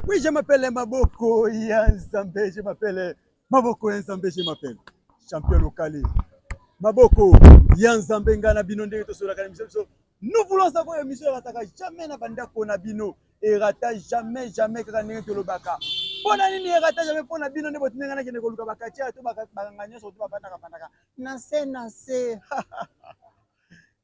Oui, je m'appelle Maboko ya Nzambe, je m'appelle Maboko ya Nzambe, je m'appelle champion local. Maboko ya Nzambe nga na bino ndenge tosolaka na biso biso. Nous voulons savoir émission erataka jamais na bandako na bino. Erata jamais jamais kaka ndenge tolobaka. Mpo na nini erata jamais mpo na bino nde botinda nga nakende koluka bakatia to bakanga nyonso to bafandaka fandaka na se na se.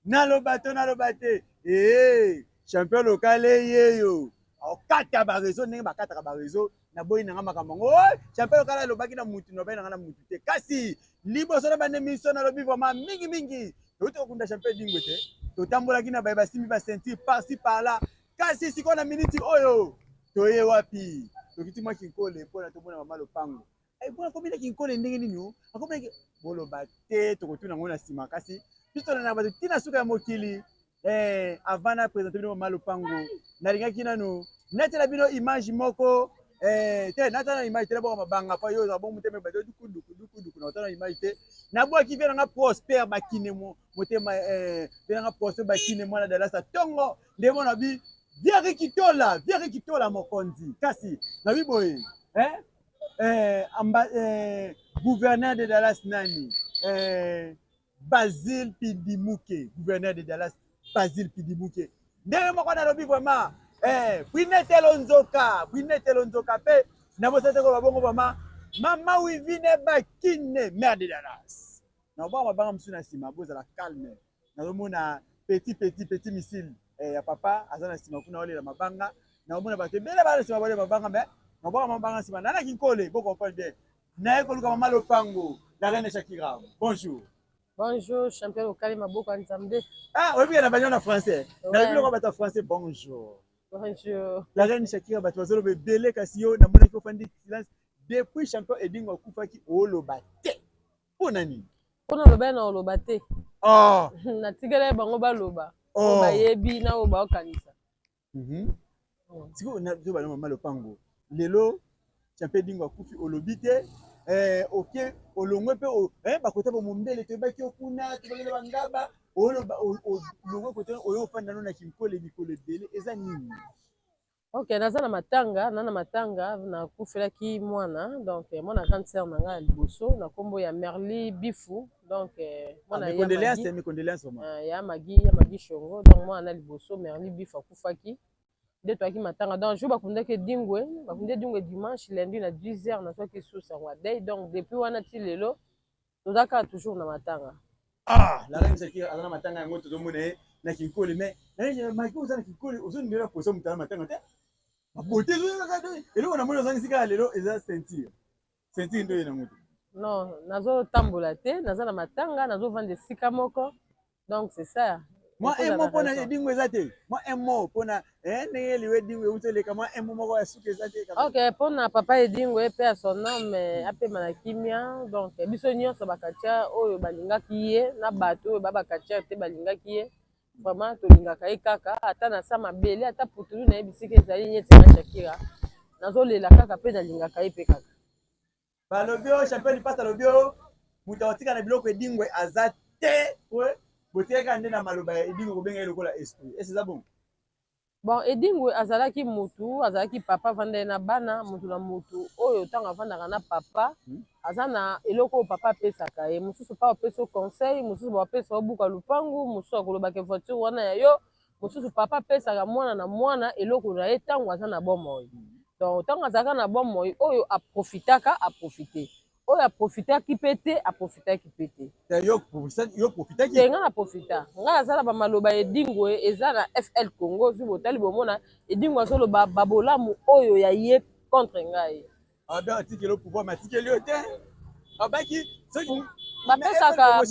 Naloba to naloba te. Ee, champion local yeyo. Okata ba réseau ndenge bakataka ba réseau naboyi nanga makambo yango. Oh, champion local alobaki na mutu nalobai nanga na mutu te. Kasi liboso na bande mission nalobi vraiment mingi mingi. Touti kokunda champion Edingwe te. Totambolaki na baye basimbi ba ceinture par-ci par-là. Kasi sikoyo na miniti oyo toye wapi? Tokiti mwa Kinkole mpona tomona mama lopango. Ebona akomi na Kinkole ndenge nini o? Akomi na boloba te, tokotuna yango na nsima. Kasi biso tolandaka bato tina suka ya mokili. Eh, avant na présenter bino mama lopango, nalingaki nanu natiela bino image moko eh, te natala na image te, nabwaka mabanga pa yo ozala bongo motema ebandi duku duku duku duku, natala na image te, nabwaki vie nanga Prosper Bakine motema eh, vie nanga Prosper Bakine mwana Dallas tongo nde mona bi Vieri Kitola, Vieri Kitola mokonzi. Kasi nabi boye eh, eh, amba, eh, gouverneur de Dallas nani eh, Basile Pidimuke, gouverneur de Dallas Basile Pidimuke. Ndenge moko nalobi vraiment eh, Brinetelo Nzoka, Brinetelo Nzoka pe nabosani te koloba bongo vraiment Mama Wivine Bakine, maire de Dallas. Na obanga mabanga mosusu na nsima, bozala calme. Nazomona petit petit petit missile eh, ya papa aza na nsima kuna olela mabanga. Naomona bato ebele baa na nsima balela mabanga mais nabwaka mabanga na nsima nana Kinkole, bo comprendre bien. Naye koluka mama lopango, la reine Shakira. Bonjour. Bonjour, champion local maboko ya Nzambe. Ah, oyebi na banyo na français. Nalobi lokola bato ya français, bonjour. Bonjour. La reine Shakira, bato bazoloba ebele kasi yo namonaki ofandi silence depuis champion Edingo akufaki oloba te. Mpo na nini? Mpo na loba na oloba te. Oh. Natikela bango baloba. Oh. Bayebi na oyo baokanisa. Sikoyo nazoba na mama lopango lelo champion Edingo akufi olobi te eh, oke olongwe mpe eh, bakota bomombele toyebaki yo kuna tobakela bangaba oloba olongwe kote oyo ofanda no na Kinkole mikolo ebele eza nini? Ok, naza na matanga, na na matanga nakufelaki mwana, donc mwana grande sœur na ngai ya liboso na kombo ya Merly Bifu, donc mwana ah, ya mes condoléances vraiment. Ya Magi, ya Magi Shongo, donc mwana na liboso Merly Bifu akufaki nde toyaki matanga. Donc jour bakundaki Edingwe, bakundi Edingwe dimanche, lundi na 10h nazwaki susu yango deuil, donc depuis wana ti lelo toza kaka toujours na matanga. Ah, la reine Shakira aza na matanga yango tozomona ye na Kinkole, mais la reine Maki oza na Kinkole ozondela poso moto na matanga te. Babote eloko namoni ozangisi kaka lelo eza ceinture. Ceinture nde oye nango te. Non, nazotambola te, naza na matanga, nazovanda esika moko. Donc c'est ça. Mwa un mot mpona Edingo eza te. Mwa un mot mpona ndenge liwa Edingo euti eleka, mwa un mot moko ya suka eza te. Ok, mpona papa Edingo ye mpe ya son âme apema na kimia. Donc biso nyonso bakatia oyo balingaki ye na bato oyo ba bakatia te balingaki ye. Vraiment tolingaka ye kaka ata na sa mabele ata putulu na ye bisika ezali neti na Shakira. Nazolela kaka mpe nalingaka ye mpe kaka. Balobi o champion lipasa alobi o moto akotika na biloko Edingwe aza te botikaka nde na maloba ya Edingwe kobenga ye lokola esprit. Ese eza bongo? Bon, Edingwe azalaki mutu, azalaki papa avanda ye na bana, mutu na mutu oyo ntango avandaka na papa aza na eloko oyo papa apesaka ye. Mosusu pa apesa yo conseil, mosusu bapesa yo buka lupangu, mosusu akolobaka voiture wana ya yo, mosusu papa apesaka mwana na mwana eloko na ye ntango aza na bomoi. Donc ntango azalaka na bomoi oyo aprofitaka aprofite, oyo aprofitaki mpe te aprofitaki mpe te. Yo profitaki? Te, nga na profita. Nga aza na bamaloba Edingwe eza na FL Congo, soki botali bomona Edingwe azoloba babolamu oyo ya ye contre ngai. Ah donc atikeli yo pouvoir mais atikeli yo te. Abaki soki bapesaka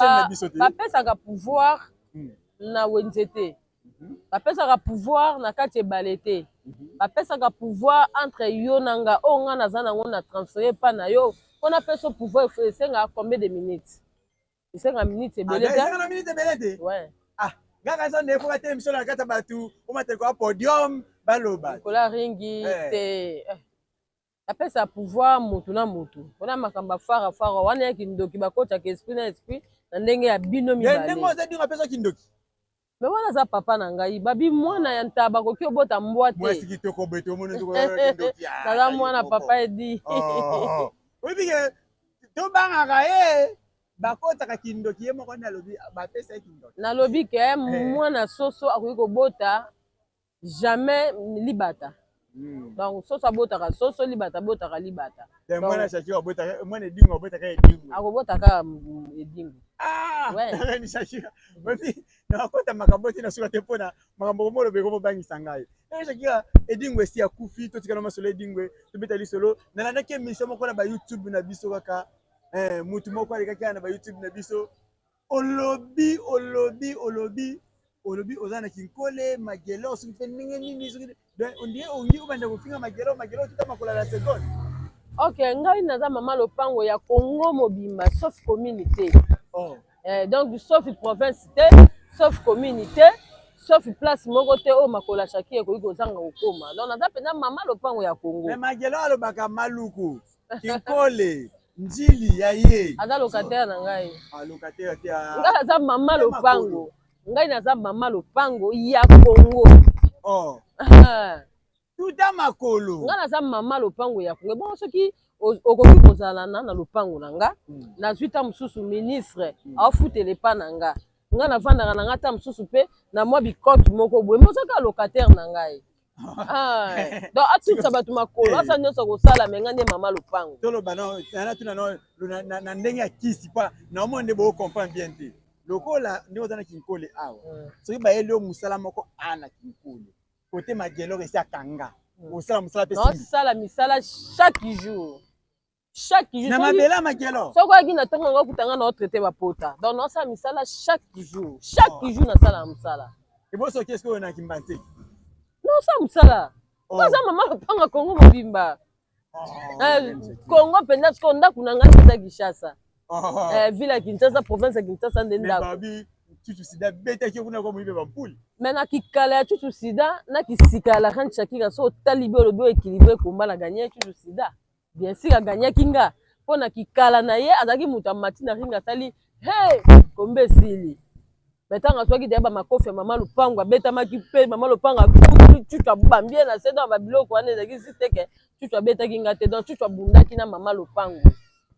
bapesaka pouvoir na wenze te. Bapesaka pouvoir na kati ebale te. Bapesaka pouvoir entre yo na nga oyo nga naza nango na transfere pa na yo mpo napesa pouvoir esengaka combien de minutes? Esenga minutes ebele te. Esenga na minutes ebele te. Ouais. Ah, ngaka eza nde faut batele miso na kati ya bato omata likolo ya podium baloba. Likolo ya ringi te. Apesa pouvoir mutu na mutu. Wana makambo ya fara fara wana ya kindoki bakotaka esprit na esprit na ndenge ya bino mibale. Ndenge oza dingo apesa kindoki. Mais wana aza papa na ngai. Babi mwana ya ntaba akoki obota mbwa te. Mwasi kitoko boye tomoni ndoki. Naza mwana papa Edi. Oh. Oyebi ke tobangaka ye bakotaka kindoki ye moko nde alobi bapesa ye kindoki. Nalobi ke eh. Mwana soso akoki kobota jamais libata. Donc soso abotaka soso, libata abotaka libata. Mwana Shakira abotaka, mwana Edingo abotaka Edingo. Akobota kaka Edingo. Ah, ouais. Shakira. Oyebi nakota makambo te na suka te mpona makambo komoloba ekomobangisa ngai. Eh Shakira, Edingo esi akufi, totikala masolo Edingo, tobeta lisolo. Nalandaki émission moko na ba YouTube na biso kaka. Eh, mutu moko alekaki na ba YouTube na biso. Olobi, olobi, olobi, olobi oza na kinkole, magelo, soki mpe ndenge nini, soki donc on dirait ongi obanda kofinga magelo, magelo tuta makolo la seconde. Ok, ngai naza mama lopango ya Congo mobimba sauf commune te. Oh. Eh, donc sauf province te, sauf commune te, sauf place moko te oyo makolo ya Shakira ekoki kozanga kokoma. Donc naza mpenza mama lopango ya Congo. Mais magelo alobaka maluku, kinkole, Njili ya ye. Aza locataire na ngai. Ah, locataire te. Ah. Ngai naza mama lopango. Ngai naza mama lopango ya Congo. Oh. Tuta makolo. Ngai naza mama lopango ya Congo. Bongo soki okoki kozala na lopango na nga, nazwi ta mosusu ministre afutela epa na nga. Ngai navandaka na nga ta mosusu mpe na mwa bikote moko boye. Mais oza kaka locataire na ngai. Ah, donc atutisa bato makolo asa nyonso akosala me ngai nde mama lopango. Toloba natuna na ndenge ya kisi mpa naomona nde bocomprendre bien te lokola ndenge oza na kinkole awa soki bayeli yo mosala moko a na kinkole kote magelor esi akanga osala mosala mpe osala misala chaque jour chaque jour na mabele ya makelo soki oyaki na ntongo yango okuta nga na otraite bapota donc naosala misala chaque jour chaque jour nasalaka mosala. Eboso oke sikoyo na Kimbanseke? Naosala mosala. Oh. Aza mama lopanga Congo mobimba. Oh, eh, Congo mpenza sikoyo ndako na ngai eza Kinshasa. Oh. Eh, ville ya Kinshasa, province ya Kinshasa nde ndako. Chuchu Sida betaki kuna kwa moyibe bampule. Mais na kikala ya Chuchu Sida na kisika ya la reine Shakira so otali bi olobi oéquilibre combat na gagner Chuchu Sida. Bien sûr agagnaki nga mpo na kikala na ye azalaki moto amati na ring asali hey kombe esili. Mais ntango azwaki deya bamakofi ya mama lopango abetamaki mpe mama lopango Chuchu abambi ye na se donc babiloko wana ezalaki si te ke Chuchu abetaki nga te donc Chuchu abundaki na mama lopango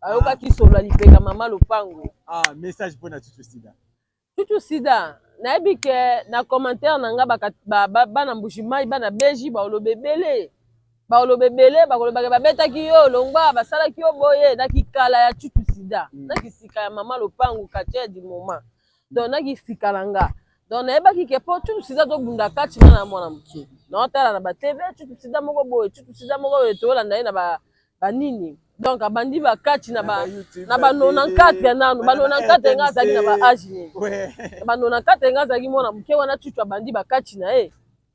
ayokaki solo ya lipeka mama lopango. Ah, message mpo na Chuchu Sida. Chuchu Sida, nayebi ke na commentaire na nga bana Mbuji-Mayi, bana Beji baoloba ebele, baoloba ebele, bakoloba ke babetaki yo longwa, basalaki yo boye na kikala ya Chuchu Sida, na kisika ya mama lopangu quartier du moment, donc na kisika na nga. Donc nayebaki ke po Chuchu Sida tobunda kati nga na mwana moke, naotala na ba TV Chuchu Sida moko boye, Chuchu Sida moko boye, tolanda ye na ba banini donc abandi bakati na ba na ba 94 nanu ba 94 nga azalaki na ba age nini ba 94 nga azalaki mwana moke wana Chuchu abandi bakati na ye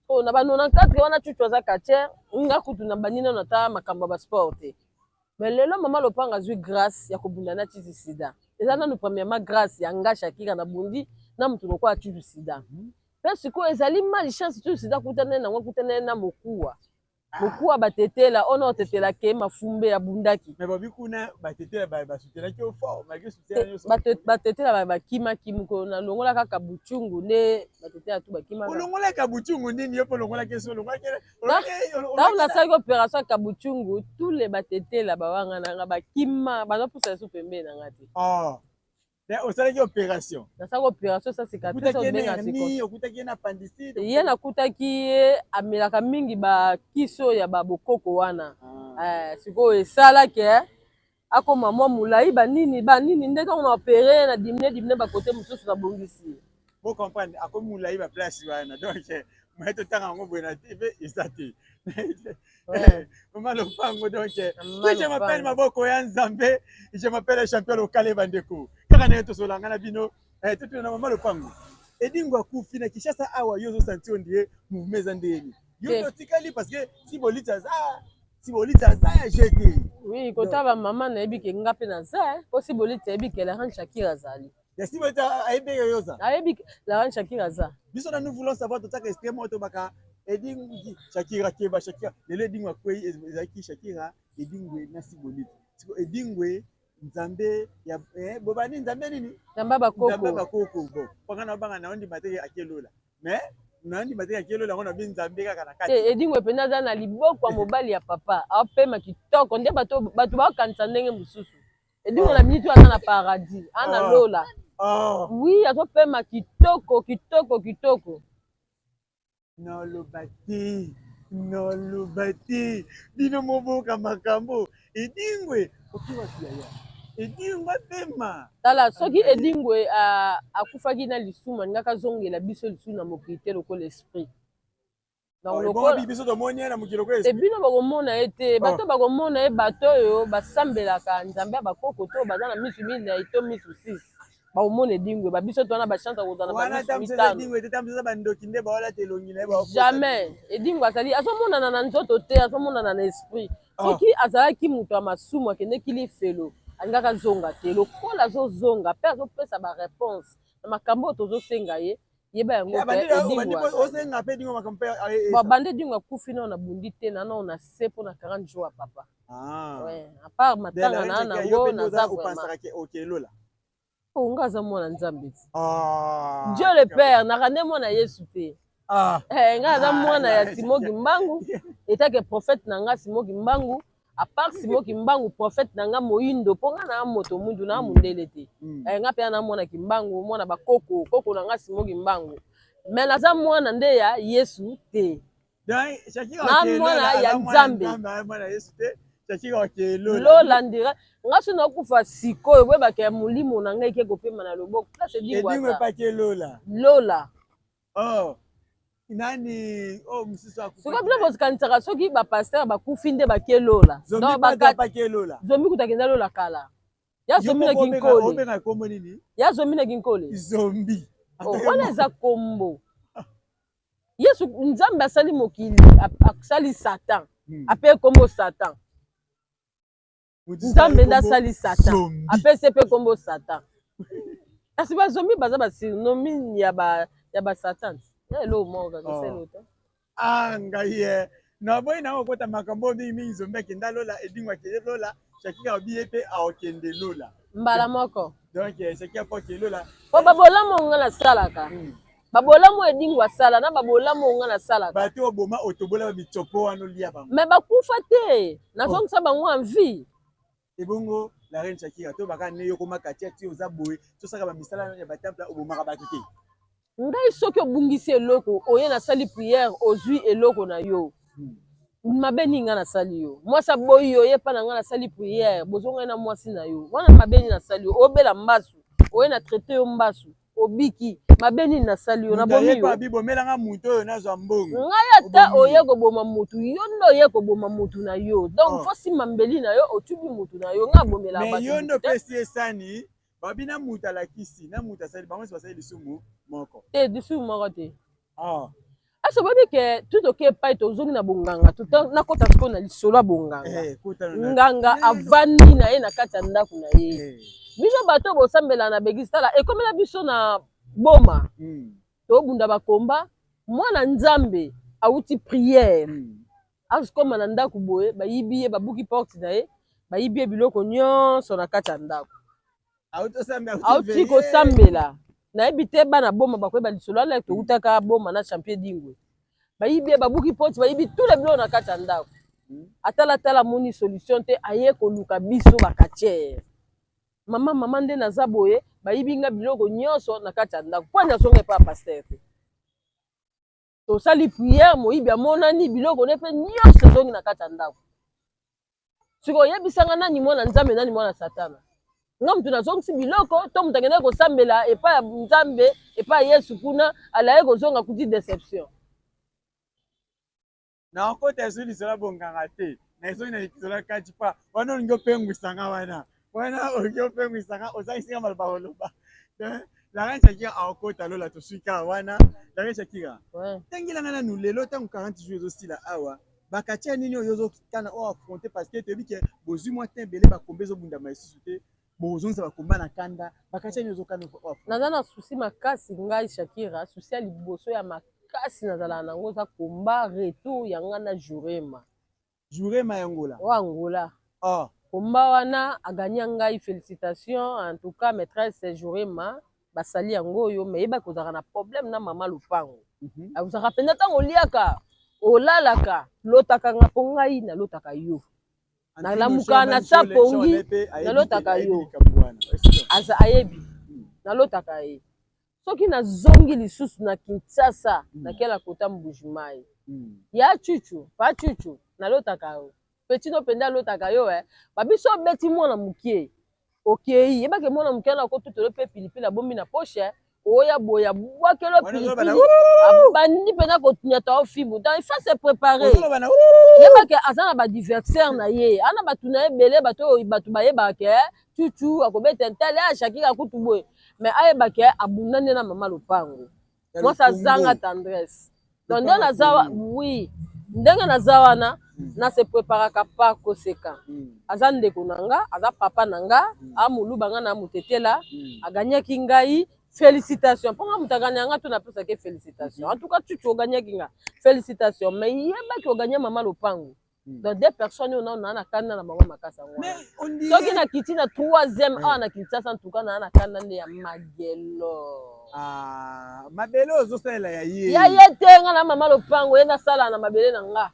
oh, na ba 94 wana Chuchu aza catcheur nga kutu na bandi nano ata makambo ya ba sport te mais lelo mama Lopanga azwi grâce ya kobunda na Chuchu Sida eza nanu premièrement grâce ya nga Shakira na bundi na motu lokola Chuchu Sida mpe sikoyo ezali malchance Chuchu Sida akutana nango akutana na mokuwa mokuwa batetela ono otetela ke mafumbe abundaki. Mais babi kuna batetela basutelaki yo fort malgré soutien nyonso. Batetela bakimaki mokolo nalongola kaka buchungu nde batetela tu bakimaka. Olongolaka buchungu nini yo mpo olongolaki eso olongolaki? Ntango nasalaki opération ya kabuchungu tous les batetela bawanga na nga bakima bazopusa lisusu pembeni na nga te. Oh. Osalaki opération? Nasalaki opération sa cicatrice obenga sikoyo. Okutaki ye na appendicite? Ye nakutaki ye amelaka mingi bakisi oyo ya babokoko wana. Ah. Sikoyo esalaki akoma mwa molai banini banini nde ntango na opere na dimine dimine bakote mosusu nabongisi ye. Bo comprendre akomi molai ba place wana donc moye totanga yango boye na TV eza te. Mama Lopango donc je m'appelle maboko ya Nzambe, je m'appelle champion local bandeko. Kaka ndenge tosolanga na bino totuna na mama Lopango. Edingo akufi na Kinshasa awa yo ozo sentir on dirait mouvement eza ndenge nini? Yo totikali parce que si Bolitsi aza si Bolitsi aza ya jete. Oui, kota ba mama nayebi ke nga pe naza po si Bolitsi ayebi ke la reine Shakira azali. Ya si Bolitsi ayebi ke yo oza. Ayebi la reine Shakira aza. Biso na nous voulons savoir totaka esprit moko tobaka Edingo Shakira keba Shakira lelo Edingo akwei ezalaki Shakira Edingwe na Siboliti. Siko Edingwe Nzambe ya bobani, Nzambe nini? Nzambe ya bakoko. Nzambe ya bakoko. Bon, mpo nga nabanga na ondima te ake lola, mais nandima te ake lola, yango nabi Nzambe kaka na kati. Te, Edingwe mpenza aza na liboko ya mobali ya papa, apema kitoko nde bato bato baokanisa ndenge mosusu. Edingwe na miniti oyo aza na paradis, ana lola. Oui, azopema kitoko kitoko kitoko. Naloba te, naloba te, bino moboka makambo. Edingwe oki wapi yaya? Edingwe apema. Tala, soki Edingwe akufaki na lisumu, alingaki azongela biso lisusu na mokili te lokola esprit. Donc lokola biso tomoni ye na mokili lokola esprit, bino bakomona ye te. Bato bakomona ye, bato oyo basambelaka Nzambe ya bakoko to baza na misu minei to misu 6, bakomona Edingwe. Babiso to wana bachance kozala na bamisu mitano. Bandoki nde baolata elongi na ye. Jamais. Edingwe azali, azomonana na nzoto te, azomonana na esprit. Soki azalaki moto ya masumu, akendeki lifelo, alingaki azonga te. Lokola azozonga mpe azopesa baréponse na makambo oyo tozosenga ye, yeba yango. Bande Edingwe akufi nao na bundi te, na nao na se mpo na 40 jours ya papa. À part matanga na nango, naza vraiment o nga aza mwana Nzambe ti. Dieu le Père naka nde mwana Yesu te. Nga aza mwana ya Simo Kimbangu, etake prophète na nga Simo Kimbangu. À part Simo Kimbangu, prophète na nga moyindo, mpo nga na moto mwindu, na mondele te. Nga mpe na mwana Kimbangu, mwana bakoko, koko na nga Simo Kimbangu, mais naza mwana nde ya Yesu te, na mwana ya Nzambe. Lola ndira nga so nakufa sikoyo, boyebaka ya molimo na ngai eke kopema na loboko place Edingwe Lola. Lola. Oh, nani oyo mosusu? Sikoyo bino bokanisaka soki bapasteur bakufi nde bake lola? Zombi. Kuta akenda lola kala. Ya zombi na Kinkole. Obenga kombo nini? Ya zombi na Kinkole. Zombi. Wana eza kombo. Yesu, Nzambe asali mokili, asali Satan, ape kombo Satan. Nzambe nde asali Satan, apesi mpe kombo Satan. Kasi bazombi baza basurnom ya basatan. Ya eloko moko kaka, esali te. Ah, ngai ye naboyi na kokota makambo mingi mingi. Zombi akenda lola, Edingwe akende lola, Shakira obi ye mpe aokende lola. Mbala moko. Donc Shakira mpo akende lola. Po babolamu nga nasalaka, babolamu Edingwe asala na babolamu nga nasalaka. Bato oboma, otobola bamitsopo wana, olia bango. Mais bakufa te, nazongisa bango en vie. Ebongo la reine Shakira, to baka ne yo koma katia ti oza boye, tosaka bamisala ya batemple, obomaka bato te? Ngai soki obungisi eloko, oye, nasali prière, ozwi eloko na yo, mabe nini ngai nasali yo? Mwasi aboyi yo, ye mpa na ngai, nasali prière, bozongai na mwasi na yo. Wana mabe nini nasali yo? Obela mbasu, oye, na traite yo mbasu, obiki. Mabe nini nasali yo? Nabomi yo? Bibomelanga moto oyo, nazwa mbongo. Ngai ata oye koboma motu, yo nde oye koboma motu na yo. Donc faut simba mbeli na yo, otubi motu na yo. Ngai abomelaka. Mais yo nde opesi esani babi na moto alakisi na moto asali, bango nyonso basali lisumu moko. Te, lisumu moko te. Ase oyebi ke tu toke epai, tozongi na bonganga, nakɔta sikoyo na lisolo ya bonganga. Nganga avandi na ye na kati ya ndako na ye. Biso bato bosambela na begisi, tala, ekomela biso na boma, tobunda bakomba. Mwana Nzambe awuti prière, azokoma na ndako boye, bayibi ye, babuki porte na ye, bayibi ye biloko nyonso na kati ya ndako. Auti kosambela, nayebi te bana boma bakoyeba lisolo wana. Toutaka boma na champion Dingwe, bayibi ye, babuki porte, bayibi tous les biloko na kati ya ndako. Atalatala, amoni solution te, aye koluka biso bacatcheurs. Mama, mama, nde naza boye, bayibi nga biloko nyonso na kati ya ndako. Mpo nazonga epa ya pasteur te, tosali prière, moyibi amonani, biloko ne mpe nyonso ezongi na kati ya ndako. Sikoyo oyebisanga, nani mwana Nzambe, nani mwana Satana? Nga motu nazongisi biloko to moto akendaki kosambela epai ya Nzambe, epai ya Yesu kuna, alaye kozonga kuti déception? Nakota esoki lisolo ya bonganga te, na esoki na lisolo ya kati pa wana, olingi opengwisanga wana, wana olingi opengwisanga, ozangisinga maloba koloba. La reine Shakira akota lola, toswika wana. La reine Shakira, tangelanga nanu lelo, ntango 40 jours ezosila awa, bakatia nini oyo ozokana oyo affronte? Parce que toyebi ke bozwi mwa te ebele, bakomba ezobundama lisusu te, bozongisa bakomba na kanda. Bakatia nini ozokana oyo affronte? Naza na souci makasi, ngai Shakira. Souci ya liboso ya makasi nazalaka nango eza komba retour ya ngai na Jurema. Jurema ya Ngola? Oyo Angola. Oh. Komba wana aganya ngai, félicitation en tout cas, maîtresse Jurema. Basali yango oyo, mais yebaki kozalaka na problème na mama lopango. Ozalaka mpenza, ntango oliaka, olalaka, lotaka nga, mpo ngai nalotaka yo. Nalamuka na sa pongi, nalotaka yo. Aza ayebi nalotaka ye. Soki nazongi lisusu na Kinshasa, nakela kota Mbujimai ya Chuchu pa Chuchu, nalotaka yo. Petit no mpenza alotaka yo. Babiso obeti mwana mokie, okei, yebake mwana moke wana akotutelo mpe pilipili abombi na poche. Oya boye, abwakelo pilipili, abandi mpenza kotuniata yo fimbu. Donc il faut se préparer. Yebake aza na baadversaire na ye, ana bato na ye ebele, bato oyo bato bayebaka ke Chuchu akobeta ntale a Shakira kutu boye, mais ayebake abunda nde na mama lopango, mwasi azanga tendresse. Donc nde naza, oui, ndenge naza wana, na se préparaka pa koseka. Aza ndeko na nga, aza papa na nga, amoluba nga na motetela. Aganyaki ngai, félicitation. Mpo nga moto aganya nga to napesaki félicitation. En tout cas, Chuchu, oganyaki nga, félicitation, mais yebaki oganya mama lopango. Donc deux personnes oyo nano naa na kanda na bango makasi. Yango wana, soki nakiti na troisième awa na Kinshasa, en tout cas naa na kanda nde ya Magelo. Mabele ozosalela ya ye? Ya ye te. Nga na mama lopango, ye nasala na mabele na nga.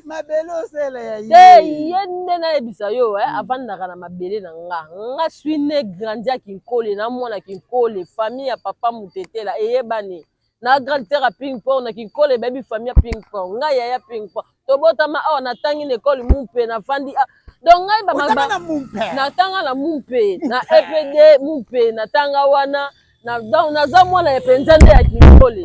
Mabele osalela ya ye? Te, ye nde nayebisa yo, avandaka na mabele na nga. Nga suis né, grandi ya Kinkole, na mwana Kinkole, famille ya papa Mutetela eyebani na grande terre ya ping pong na Kinkole. Bayebi famille ya ping pong. Ngai yaya ping pong, tobotama awa, natangi na ekole Mumpe, nafandi. Donc ngai natanga na Mumpe, na EPD Mumpe, natanga wana na, donc naza mwana ya mpenza nde ya Kinkole.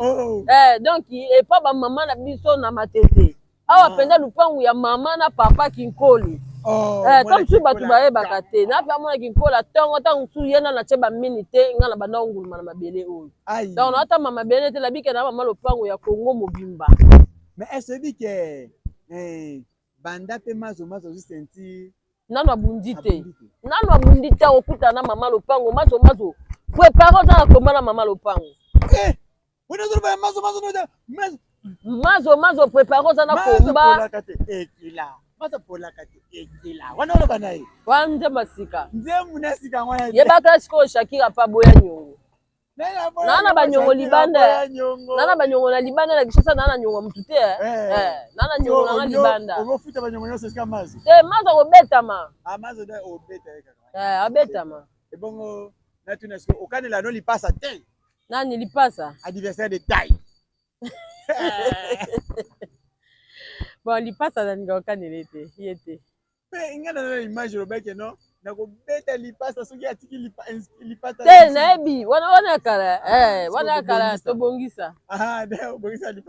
Donc epa bamama na biso na Matete awa mpenza, lupangu ya mama na papa Kinkole. Ta mosusu bato bayebaka te, nape amona Kinkola ntongo. Ntango mosusu ye nano atie bamini te, ngai na banda onguluma na mabele oyo. Donc naotamba mabele te, nabike na mama lopango ya Kongo mobimba. Mais est ce ke banda mpe mazo mazo azwi ceinture? Nano abundi te, nano abundi te. Okutana na mama lopango, mazo mazo prépare, oza na komba na mama lopango. Mazo mazo. Mazo mazo prépare, oza na komba. Mazo polaka te, ekila wana oloba na ye. Wana nzembo ya sika. Nzembo na sika wana. Yebaka sikoyo Shakira mpe aboya nyongo. Naa na banyongo libanda, naa na banyongo na libanda na Kinshasa, naa na nyongo ya mutu te, naa na nyongo nanga libanda. Okofuta banyongo nyonso esika mazo. Te, mazo akobetama. Mazo da obeta ye kaka. Abetama. Ebongo natuna sikoyo, okanela no lipasa te? Nani lipasa? Adversaire de taille. Bon, lipasa nalinga okanela te, ye te. Mpe ngai naza na image olobaki no nakobeta lipasa soki atiki lipata. Te, nayebi wana, wana ya kala, wana ya kala, tobongisa.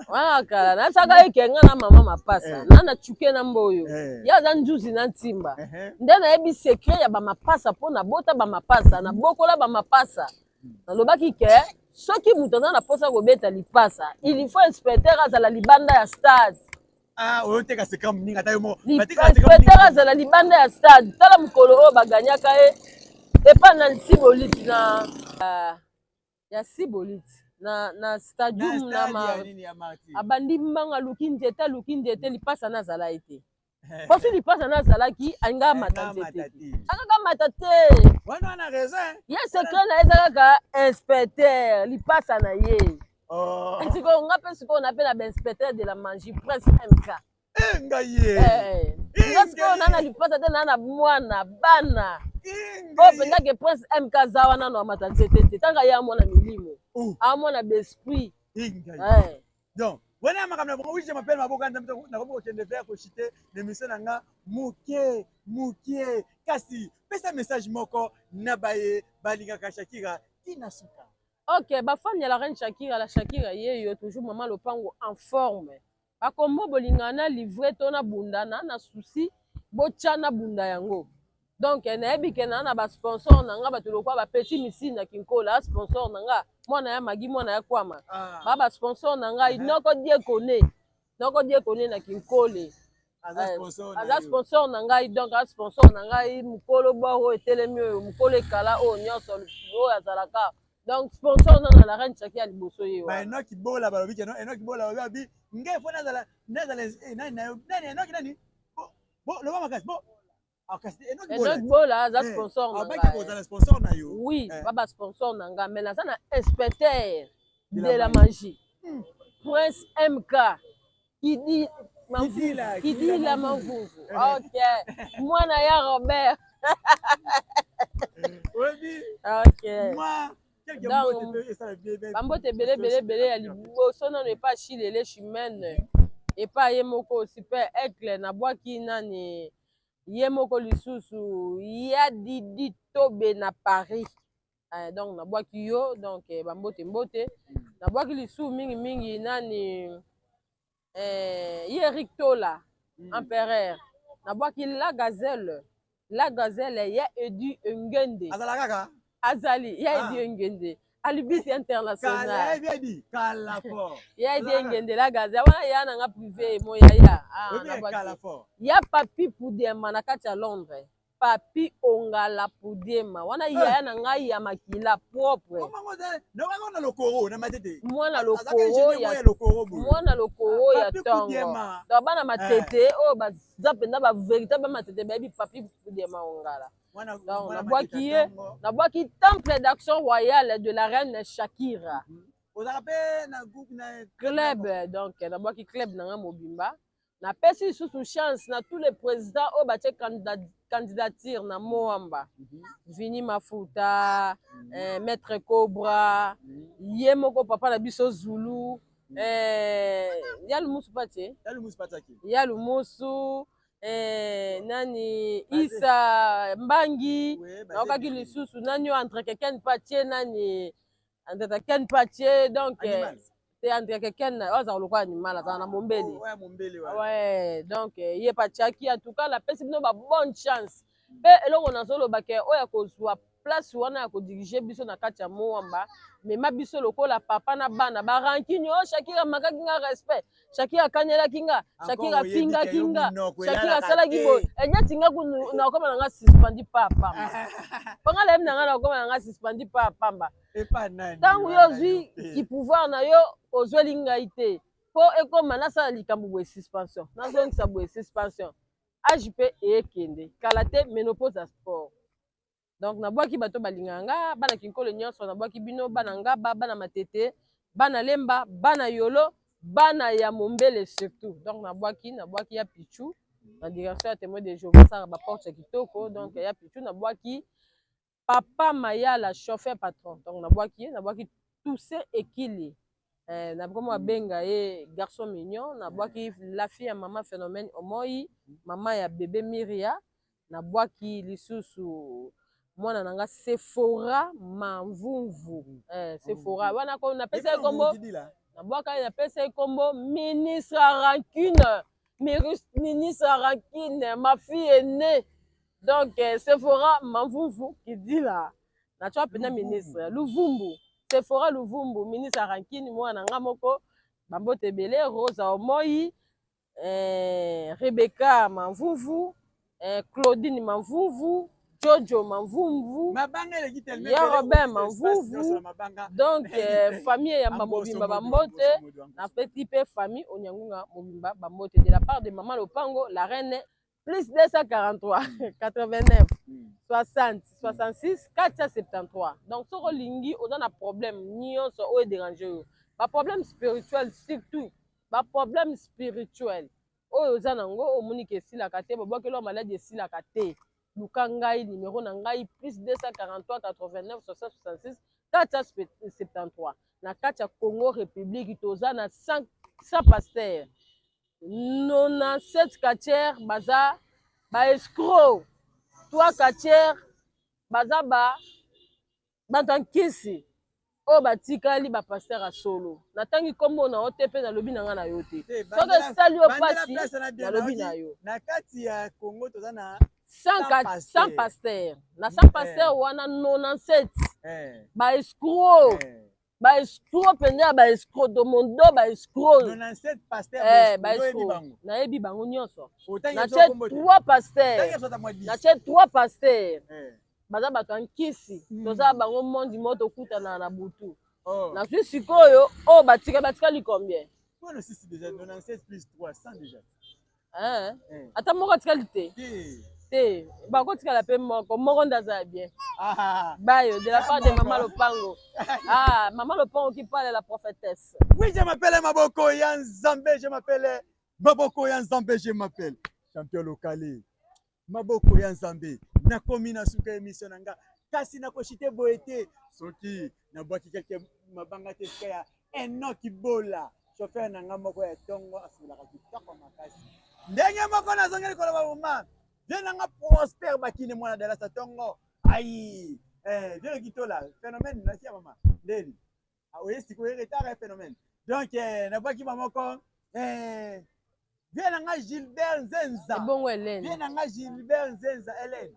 Wana ya kala, nayebisaka eke nga na mama mapasa na cuke na mboyo, ye aza nzuzi na ntimba. Nde nayebi secret ya bamapasa, mpo nabota bamapasa, nabokola bamapasa. Nalobaki ke soki moto aza na mposa kobeta lipasa, il faut inspecteur azala libanda ya stade. Oyoteka secret moninga, ata yo moko. Inspecteur azala libanda ya stade. Tala mokolo oyo baganyaka ye epa na Siboliti, na ya Siboliti, na stadium na abandi mbanga, aluki nzete, aluki nzete, lipasa na azala ye te. Mposi lipasa na azalaki, alinga amata nzete, akaka mata te. Wana raison. Ye secret na ye eza kaka inspecteur lipasa na ye. Sikoyo nga mpe, sikoyo na mpe na bainspecteur de la magie, Prince MK. Ngai ye. Nga sikoyo na na lipasa te, na na mwana bana oyo mpenza ke Prince MK aza wana, no amata nzete te. Ntango ye amona milimo, amona baesprit. Donc wana makambo na bango. Oui, je m'appelle Maboka. Nakomi kokende vers koshite na émission na nga moke moke, kasi pesa message moko na baye balingaka Shakira tina suka. Ok, bafani ya la reine Shakira, la Shakira ye yo toujours, mama lopango en forme. Bakombo bolingana na livre to na bunda na souci, botya na bunda yango. Donc nayebi ke naa na basponsor na nga, bato lokwa bapeti misine na Kinkola, sponsor na nga, mwana ya Magi, mwana ya Kwama, ba basponsor na ngai, noko Diekone, noko Diekone na Kinkole aza sponsor na ngai. Donc aza sponsor na ngai, mokolo bor oyo etelemi, oyo mokolo ekala, oyo nyonso oyo azalaka. Donc sponsor na la reine Shaki ya liboso ye. Wana Enoki Bola, balobi ke no Enoki Bola balobi abi ngai fo nazala nani nani Enoki nani bo loba makasi bo. Ah, kasi Enoch Enoch Bola Bola aza Eh, sponsor na abaki ngai. kozala sponsor na yo. Oui, Eh. ba ba sponsor na ngai, mais naza na inspecteur De de la la magie. magie. Prince MK Kidi Mamvuvu. Kidila, Kidila Mamvuvu. Mamvuvu. Ok. Mwana ya Robert. Oyebi Ok. moi quelque Donc, mbote mpe esala bien bien. Bambote ebele ebele ebele ya liboso nano epa Chilele Chimène, epa ye moko super Aigle, nabwaki nani ye moko lisusu ya Didi Tobe na Paris. Eh, donc nabwaki yo, donc eh, bambote mbote nabwaki lisusu mingimingi nani eh, ye Eric Tola empereur, nabwaki la gazelle, la gazelle ya Edu Ngende. Azala kaka azali ya Ah. Edu Ngende alibisi kala international. yebi edi kala fort. Ya Edu Azalaka. Ngende la gazelle wana ya nanga privé mo yaya. Ah, Oyebi nabwaki. kala fort. Ya Papi Pudiema na kati ya Londres, Papi Ongala Pudiema wana yaya na ngai ya makila propre. Nokango na lokoro na matete. Mwana Azalaka lokoro ingénieur ya ya lokoro boye. Mwana lokoro ya Papi ntongo. Kudiema. Donc bana matete oyo baza mpenza bavéritable matete bayebi Papi Pudiema Ongala. Mwana Donc, mwana nabwaki matete ye. ya ntongo. Nabwaki temple d'action royale de la reine Shakira. Ozalaka mpe na groupe na Club, donc nabwaki club na nga mobimba. Napesi lisusu chance na tous les présidents oyo batie candidature na Moamba, Vini Mafuta, eh, Maître Cobra, ye moko papa na biso Zulu, eh, ya Lumusu patie. Ya Lumusu patiaki. Ya Lumusu, eh, nani Baze. Isa Mbangi. Ouais, baze Naokaki ebele. lisusu nani oyo Andre Keken patie, nani Andre Keken patie, donc eh, Animal. te, Andre Keken oyo azala lokola animal, azala na mombeli. Oh, ouais, mombeli ouais. Ouais, donc eh, ye patiaki. En tout cas napesi bino ba bonne chance. Mpe eloko nazoloba ke oyo akozwa place wana ya kodirige biso na kati ya Mowamba, mema biso lokola papa na bana. Barankini oyo Shakira amakaki nga respect, Shakira akanyelaki nga, Shakira Encore oyebi ke afingaki yo nga, monoko Shakira elalaka asalaki te. boye, enyati nga kunu nakoma na nga suspendi pa pamba mpo nga nayebi na nga nakoma na nga suspendi pa pamba. Epa nani? Ntango yo Wana ozwi yo te. kipouvoir na yo, ozweli ngai te mpo ekóma nasala likambo boye suspension, nazongisa boye suspension, age mpe eyekende kala te, ménopause ya sport. Donc nabwaki bato balingaka nga, bana kinkolo nyonso, nabwaki bino bana Ngaba, bana Matete, bana Lemba, bana Yolo, bana ya Mombele surtout. Donc nabwaki ya Pichu na direction ya Témoin de Jéhovah, asalaka baporte ya kitoko. Donc ya Pichu, nabwaki papa Mayala, chauffeur patron, donc nabwaki ye, nabwaki Toussaint Ekili, eh, nakomo abenga ye garçon mignon. Nabwaki la fille ya mama Phénomène Omoi, mama ya bébé Miria. Nabwaki lisusu mwana na nga Sephora Mamvumvu, eh, Sephora wana ko napesa ye kombo. Kidila. Nabwaka ye, napesa ye kombo ministre ya rancune, ministre ya rancune, ma fille aînée. Donc eh, Sephora Mamvumvu Kidila, natya mpena Luvumbu. Ministre Luvumbu, Sephora Luvumbu, ministre ya rancune, mwana na nga moko. Bambote ebele Rosa Omoi, eh, Rebecca Mamvumvu, eh, Claudine Mamvumvu, Jojo Mamvumvu. Mabanga eleki tellement Ya ebele, Robert okokisa espace Mamvuvu. nyonso na mabanga. Donc eh, famille Yamba Amboso mobimba modo, bambote. amboso modo, amboso. Napeti mpe famille Onyangunga mobimba bambote de la part de mama Lopango la reine, plus 243 89 60 66 473. Donc soki olingi, oza na problème nyonso oyo edérange yo, baproblème spirituel surtout, baproblème spirituel oyo oza nango, omoni ke esilaka te, babwakeli wa maladi esilaka te, luka ngai. Numéro na ngai plus 243 89 60 66 473. Na kati ya Congo République toza na 100 pasteur, 97 quartier baza baescroc, 3 quartier baza ba bato ya nkisi, oyo batikali bapasteur ya solo. Natangi nkombo na yo te mpe nalobi na ngai na yo te. Soki esali yo mpasi, nalobi na yo. Na kati ya Congo toza na 100 pasteur. Na 100 pasteur wana, 97 baescroc, baescroc mpenza ya baescroc, domondo baescroc. 97 pasteur? Baescroc nayebi bango nyonso. Natie 3 pasteur, natie 3 pasteur baza bato ya nkisi. Toza bango mondi moko, tokutana na butu. Nazwi sikoyo oyo batika, batikali combien? Déjà 97 plus 3, 100 déjà. Ata moko atikali te. Te, bakotikala mpe moko moko nde aza ya bien. Ah. Bayo de la part de mama Lopango. Ah, mama Lopango qui parle, la prophétesse. Oui, je m'appelle Maboko ya Nzambe, je m'appelle Maboko ya Nzambe, je m'appelle champion locale. Maboko ya Nzambe, nakomi na suka émission na nga, kasi nakoshite boye te soki nabwaki quelque mabanga te esika ya Enoki Bola, chauffeur na nga moko ya tongo, asololaka kitoko makasi. Ndenge moko nazongeli koloba moma vie na nga Prosper Bakine mwana Dallas ya tongo ai eh, vie kitola phénomène nasi ya mama ndeni ah, oye sikoyo retard ya phénomène donc eh, nabwaki mamoko eh, vie na nga Gilbert Nzenza. Ebongo Hélène. Vie na nga Gilbert Nzenza Hélène.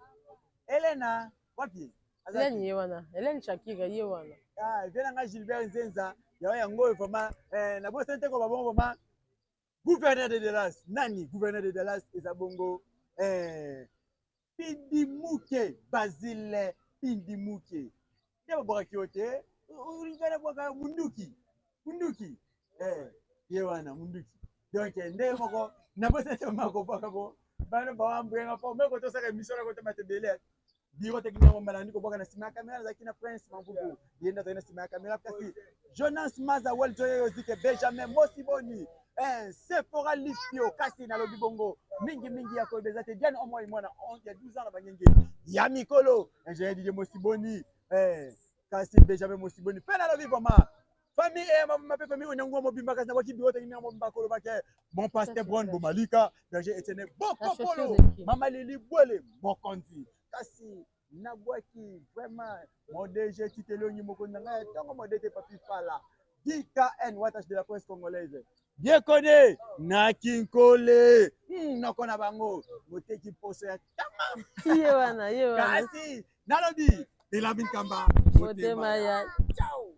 Hélène wapi? Hélène ye wana. Hélène Shakira ye wana. Ah, vie na nga Gilbert Nzenza. Yawa yango oyo vraiment eh, na bosani te ko bongo vraiment gouverneur de Dallas. Nani gouverneur de Dallas eza bongo eh, Pindimuke Basile Pindimuke. Nde babwakaki yo te, olingana bwaka munduki. Munduki. Eh, ye wana munduki. Donc nde moko nabosani te mama kobwaka bo bana bawambuyenga mpo meko tosaka émission na kotama te ebele biro technique yango malandi kobwaka na nsima ya kamera nazalaki na prince mambubu ye nde azalaki na nsima ya kamera kasi jonas maza wel joye ozike benjamin mosiboni eh, Sephora Lifio kasi nalobi bongo mingi mingi ya koyeba eza te Diane Omoi mwana ya 12 ans na bangenge ya mikolo ingénieur Didier Mosiboni eh, kasi Benjamin Mosiboni mpe nalobi vraiment famille eh, mama mpe famille onyango mobimba kasi nabwaki biro technique mobimba koloba ke mon pasteur Brown Bomalika berger Etienne Bokopolo mama Lili Bwele mokonzi kasi nabwaki vraiment mon DG Titelongi mokonzi na ngai ya ntongo mon DG Papi Fala DKN Watash de la presse congolaise bien connu na Kinkole noko na bango moteki poso ya tama ye wana ye wana kasi nalobi Elamin Kamba motema ya ciao.